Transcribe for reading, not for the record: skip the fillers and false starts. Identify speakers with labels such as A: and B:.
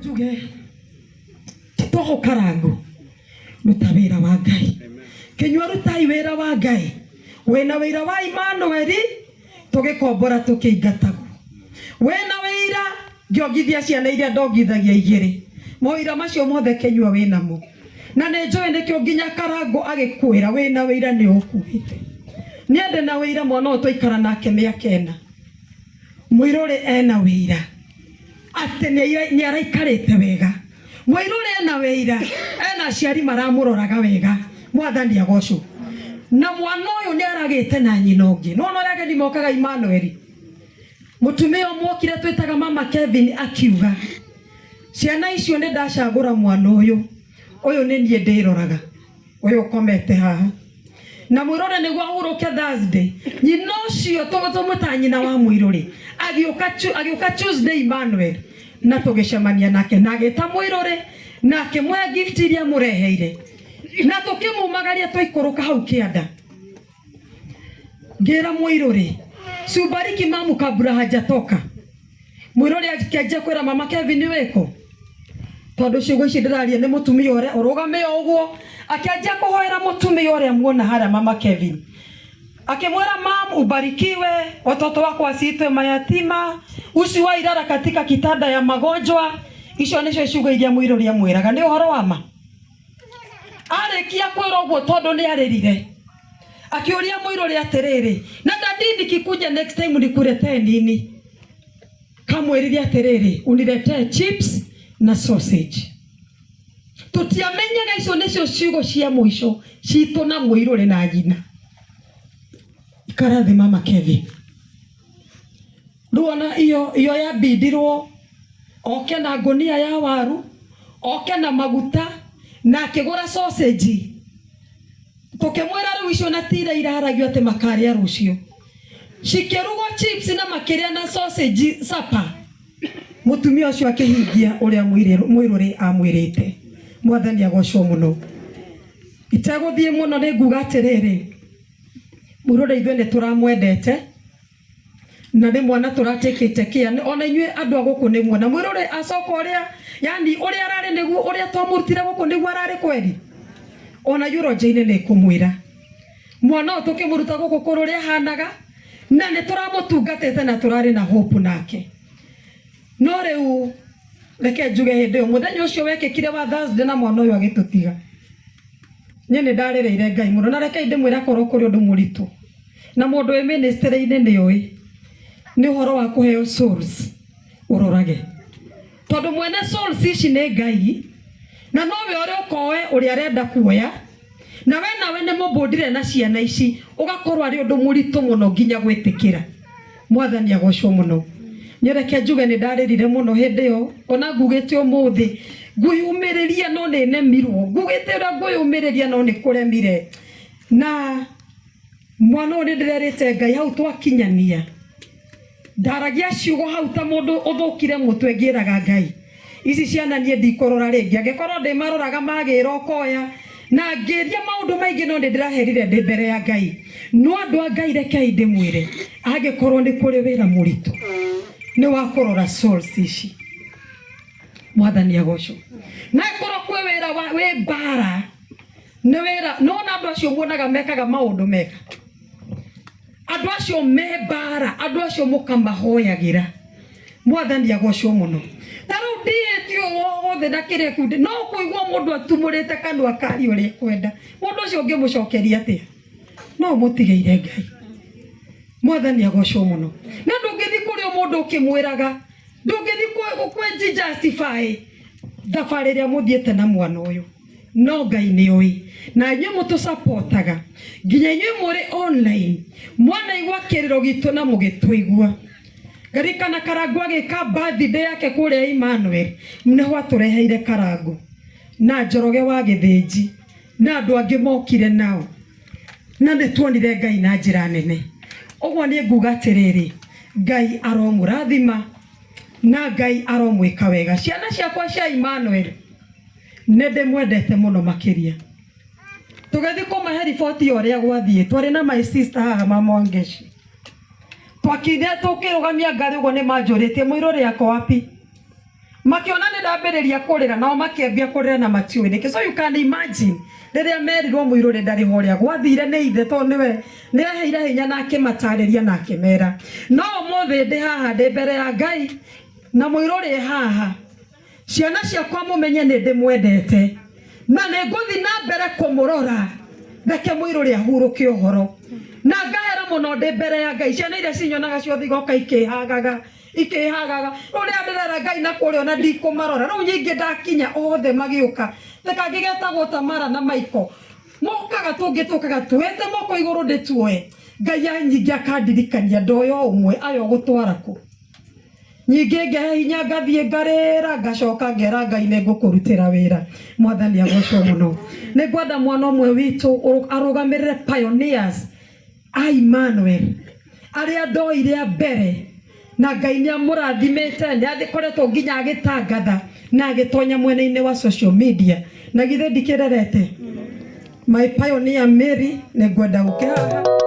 A: Njuge titoho karangu, ruta wĩra wa Ngai. Kĩnyua rutai wĩra wa Ngai. Wĩna wĩra wa Emmanuel tũgĩkombora tũkĩingatagwo. Wĩna wĩira ngĩongithia ciana iria ndongithagia igĩrĩ. Mawĩra macio mothe kĩnyua wĩnamo. Na nĩ njũĩ nĩkĩo nginya Karangũ agĩkwĩra wĩna wĩira nĩ ũkuĩte. Niĩ ndĩ na wĩira mwana ũyũ twaikara nake mĩaka ĩna. Mũirũrĩ ena wĩira atĩ nĩ araikarĩte wega. Mũirũrĩ ena wĩira, ena aciari maramũroraga wega. Mwathani agocwo. Na mwana ũyũ nĩ aragĩte na nyina ũngĩ. Nĩwona ũrĩa ageni mokaga Emmanuel. Mũtumia ũmwe okire twĩtaga mama Kevin akiuga ciana icio nĩ ndacagũra mwana ũyũ, ũyũ nĩ niĩ ndĩroraga, ũyũ ũkomete haha. Na mũirũrĩ nĩguo ahurũke Thursday, nyina ũcio tũmwĩtaga nyina wa mũirũrĩ agĩũka Tuesday Emmanuel, na tũgĩcemania nake na agĩta mũirũrĩ na akĩmũhe gift iria amũreheire, na tũkĩmumagaria twaikũrũka hau kĩanda. Ngĩra mũirũrĩ, subariki mamu kabla hajatoka. Mũirũrĩ akĩanjia kwĩra mama Kevin wĩkũ, tondũ ciugo ici ndĩraria nĩ mũtumia ũrĩa ũrũgame o ũguo. Akĩanjia kũhoera mũtumia ũrĩa muona harĩa mama Kevin, akĩmwĩra mam, ubarikiwe, watoto wako wasiitwe mayatima, usiwahi lala katika kitanda ya magonjwa. Icio nĩcio ciugo iria mũirũrĩ amwĩraga. Nĩ ũhoro wa ma. Arĩkia kwĩra ũguo tondũ nĩ arĩrire, akĩũria mũirũrĩ atĩrĩrĩ, na dadi nikikuja next time nikuletee nini? Kamwĩrire atĩrĩrĩ, uniletee chips na sausage. Tũtiamenyaga icio nĩcio ciugo cia mũico citũ na mũirũrĩ na nyina. Ikara thĩ mama Kevin. Rĩu ona iyo yambindirwo oke na ngũnia ya waru, oke na maguta, na akĩgũra sausage. Tũkĩmwĩra rĩu icio na tira iraragio atĩ makarĩa rũciũ. Cikĩrugwo chips na makĩrĩa na sausage supper. Mũtumia ũcio akĩhingia ũrĩa mũirũrĩ amwĩrĩte. Mwathani agocwo mũno. Itegũthiĩ mũno nĩ nguga atĩrĩrĩ, mũirũrĩ ithuĩ nĩ tũramwendete na nĩ mwana tũratekĩte kĩa ona inyuĩ andũ a gũkũ nĩ muona mũirũrĩ acoka ũrĩa, yani ũrĩa ararĩ nĩguo ũrĩa twamũrutire gũkũ nĩguo ararĩ kweri. Ona eulogy-inĩ nĩ kũmwĩra mwana ũyũ tũkĩmũruta gũkũ kũrĩ ũrĩa ahanaga, na nĩ tũramũtungatĩte na tũrarĩ na hope nake. No rĩu reke njuge hĩndĩ ĩyo mũthenya ũcio wekĩkire wa Thursday na mwana ũyũ agĩtũtiga, niĩ nĩ ndarĩrĩire Ngai mũno. Na rekei ndĩmwĩre akorwo kũrĩ ũndũ mũritũ na mũndũ wĩ ministry-inĩ nĩ ũĩ nĩ ũhoro wa kũheo souls ũrorage, tondũ mwene souls ici nĩ Ngai, na nowe ũrĩa ũkoe ũrĩa arenda kuoya, na we nawe nĩ mũbũndire na ciana ici, ũgakorwo arĩ ũndũ mũritũ mũno nginya gwĩtĩkĩra. Mwathani agocwo mũno. Nĩ reke njuge nĩ ndarĩrire mũno hĩndĩ ĩyo, ona ngugĩte ũmũthĩ ngwĩyũmĩrĩria no nĩ nemirwo, ngugĩte ũrĩa ngwĩyũmĩrĩria no nĩ kũremire. Na mwana ũyũ nĩ ndĩrerĩte Ngai hau twakinyania, ndaragia ciugo hau ta mũndũ ũthũkire mũtwe, ngĩraga Ngai ici ciana niĩ ndikũrora rĩngĩ, angĩkorwo ndĩmaroraga magĩra ũkoya, na ngĩria maũndũ maingĩ no nĩ ndĩraherire ndĩ mbere ya Ngai. No andũ a Ngai rekei ndĩmwĩre, angĩkorwo nĩ kũrĩ wĩra mũritũ nĩ wa kũrora souls ici. Mwathani agocwo. Na angĩkorwo kwĩ wĩra wĩ mbara nĩ wĩra, nĩwona andũ acio muonaga mekaga maũndũ mega, andũ acio me mbara, andũ acio mũkamahoyagĩra. Mwathani agocwo mũno. Ta rĩu ndiĩtio wothe na kĩrĩa kĩu, no kũigua mũndũ atumũrĩte kanua akaria ũrĩa ekwenda, mũndũ ũcio ũngĩmũcokeria atĩa? No ũmũtigĩire Ngai. Mwathani agocwo mũno. Na ndũngĩthiĩ kũrĩ mũndũ ũkĩmwĩraga, ndũngĩthiĩ kwĩ justify thabarĩ ĩrĩa mũthiĩte na mwana ũyũ. No Ngai nĩ oĩ, na inyuĩ mũtũsapotaga nginya inyuĩ mũrĩ online, mwanaigua kĩrĩro gitũ na mũgĩtũigua. Ngarikana Karangu agĩka birthday yake kũrĩa Emmanuel, nĩho atũreheire Karangu na Njoroge wa Gĩthĩnji na andũ angĩ mokire nao, na nĩ tuonire Ngai na njĩra nene. Ũguo niĩ nguga atĩrĩrĩ, Ngai aromũrathima na Ngai aromwĩka wega. Ciana ciakwa cia Emmanuel nĩ ndĩmwendete mũno makĩria. Tũgĩthiĩ kũmahe riboti ya ũrĩa gwathiĩ, twarĩ na my sister haha mama Wangeshi, twakinya tũkĩrũgamia ngari ũguo nĩ manjũrĩtie mũirũrĩ ako wapi. Makiona nĩ ndambĩrĩria kũrĩra, nao makĩambia kũrĩra na matiũĩ nĩkĩ. So you can imagine rĩrĩa merirwo mũirũrĩ ndarĩ ho, ũrĩa gwathire nĩ ithe, tondũ nĩwe nĩ aheire hinya na akĩmatarĩria na akĩmera. No ũmũthĩ ndĩ haha ndĩ mbere ya Ngai na mũirũrĩ haha, ciana ciakwa mũmenye nĩ ndĩmwendete na nĩ ngũthiĩ na mbere kũmũrora. Reke mũirũrĩ ahurũke ũhoro na ngahera mũno ndĩ mbere ya Ngai. Ciana iria cinyonaga ciothe igoka ikĩhagaga ikĩhagaga rĩu ndĩrera Ngai na kũrĩa ona ndikũmarora. Rĩu nyingĩ ndakinya othe magĩũka, ta kangĩ getagwo Tamara na Michael, mokaga tũngĩ tũkaga tuete moko igũrũ ndĩtuoe. Ngai anyingĩ akandirikania ndoyo ũmwe ayo gũtwara kũ nyingĩ, ngehe hinya, ngathiĩ ngarĩra, ngacoka ngera Ngai nĩ ngũkũrutĩra wĩra. Mwathani agocwo mũno. Nĩ ngwenda mwana ũmwe witũ arũgamĩrĩre pioneers a Emmanuel arĩa ndoire a mbere, na Ngai nĩ amũrathimĩte, nĩ akoretwo nginya agĩtangatha na agĩtonya mwena-inĩ wa social media. Na githĩ ndikĩrerete my pioneer Mary? Nĩ ngwenda ũke haha.